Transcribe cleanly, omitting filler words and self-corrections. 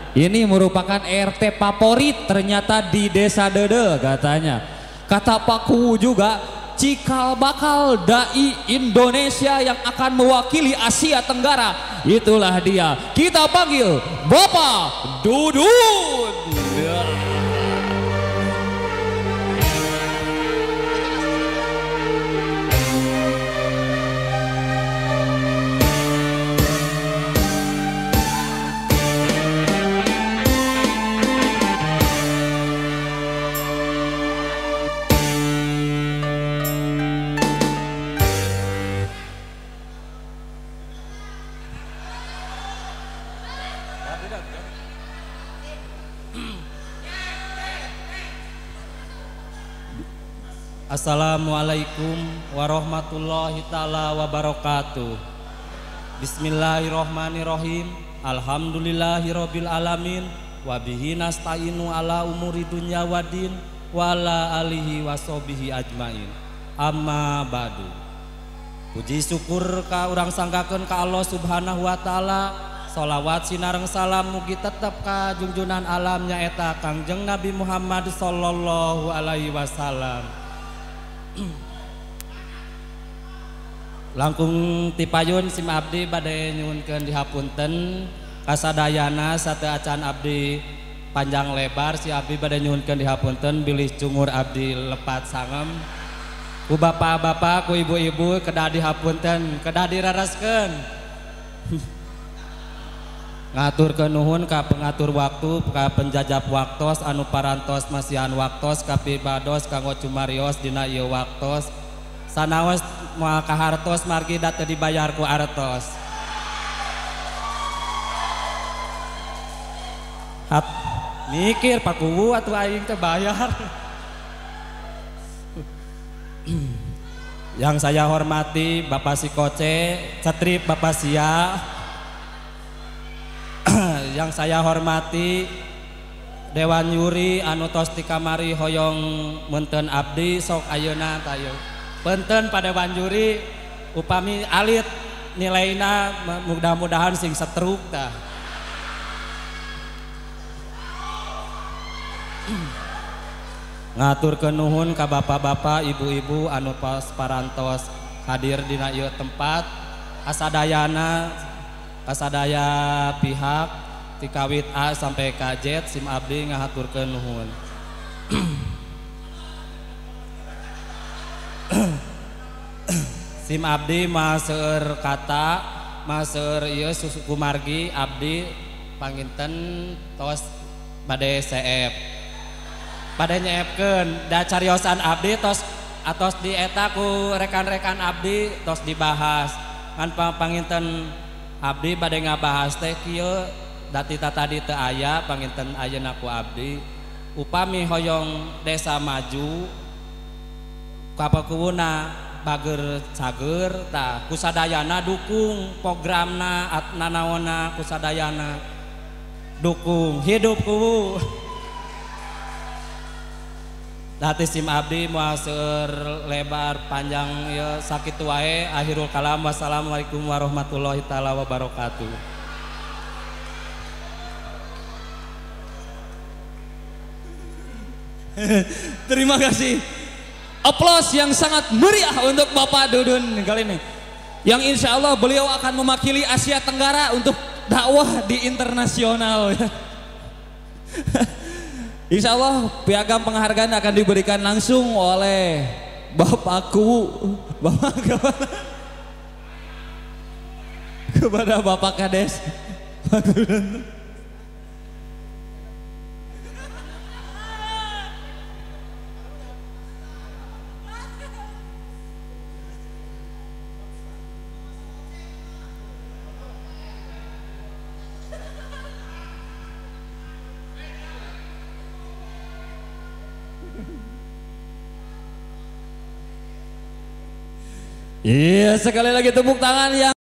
Ini merupakan RT favorit ternyata di Desa Deudeuh katanya. Kata Pak Kuwu juga, cikal bakal dai Indonesia yang akan mewakili Asia Tenggara. Itulah dia. Kita panggil Bapak Dudun. Ya. Assalamualaikum warahmatullahi taala wabarakatuh. Bismillahirrahmanirrahim. Alhamdulillahirabbil alamin wa bihi nasta'inu ala umuri dunya waddin wa ala alihi washabihi ajmain. Amma ba'du. Puji syukur ka urang sanggakeun ka Allah Subhanahu wa taala. Sholawat sinareng salam mugi tetep ka junjunan alam nyaeta Kangjeng Nabi Muhammad sallallahu alaihi wasallam. Langkung tipayun sim abdi bade nyuhunkeun dihapunten kasadayana sateu acan abdi panjang lebar si abdi bade nyuhunkeun dihapunten bilih cungur abdi lepat sangem ku bapak-bapak ku ibu-ibu kedah dihapunten kedah diraraskeun. Ngaturkeun nuhun ka pengatur waktu ka penjajab waktos anu parantos masihan waktos ka pibados kanggo cumarios dina ieu waktos sanaos moal kahartos margi da teu dibayar ku artos. Hat mikir Pak Kuwu atuh aing teh bayar. Yang saya hormati Bapak Sikoce, Cetrip Bapak Sia. Yang saya hormati Dewan Yuri anu tos ti kamari hoyong meunteun abdi sok ayeuna tayo. Punten pa Dewan Juri upami alit nilaina mudah-mudahan sing setruk tah. Ngaturkeun nuhun ka bapak-bapak, ibu-ibu anu pas parantos hadir dina ieu tempat asadayana kasadaya pihak tikawit A sampai K Z sim abdi ngahaturkeun nuhun. Sim abdi maseur kata maseur ieu suku margi abdi panginten tos bade seep bade nyeepkeun da cariosan abdi tos atos di eta ku rekan-rekan abdi tos dibahas kan panginten abdi bade ngabahas teh kieu dati tadi teu aya panginten ayeuna ku abdi upami hoyong desa maju kapakuwuna bager cager tah kusadayana dukung programna nanaona kusadayana dukung hidup kuwu. Dati sim abdi moal seueur lebar panjang ieu sakitu wae. Akhirul kalam, wassalamualaikum warahmatullahi taala wabarakatuh. Terima kasih. Aplaus yang sangat meriah untuk Bapak Dudun kali ini. Yang insya Allah beliau akan mewakili Asia Tenggara untuk dakwah di internasional. Insya Allah piagam penghargaan akan diberikan langsung oleh Bapakku, Bapak kepada Bapak Kades. Iya, sekali lagi tepuk tangan yang